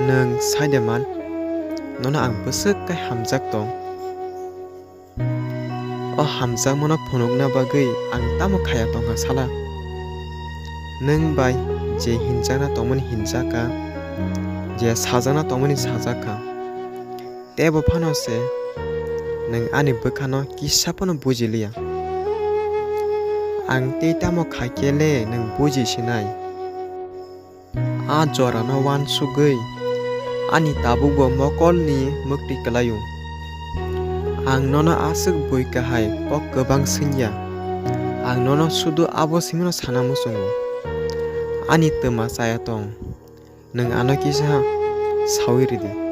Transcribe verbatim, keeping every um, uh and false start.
Nwng sai de man, nono ang bwswk khe hamjak tong. O hamjakmano phunukna bagwi ang tamo khaya tongkha sala? Nwng bai je hinjakna tongmani hinjakha, je sajakna tongmani sajakha. Teibo phano se nwng ani bwkhano kisa phano buji liya. Ang tei tamo kha khe le nwng buji sinai. A jorano uansugwi ani tabukbo mokolni mwktwi kwlaio. Ang nono aswk bui kahai kok kwbang swinya. Ang nono sudu abo swimano sana muchungo. Ani twma chaya tong, nwng ano kisa saui rwdi.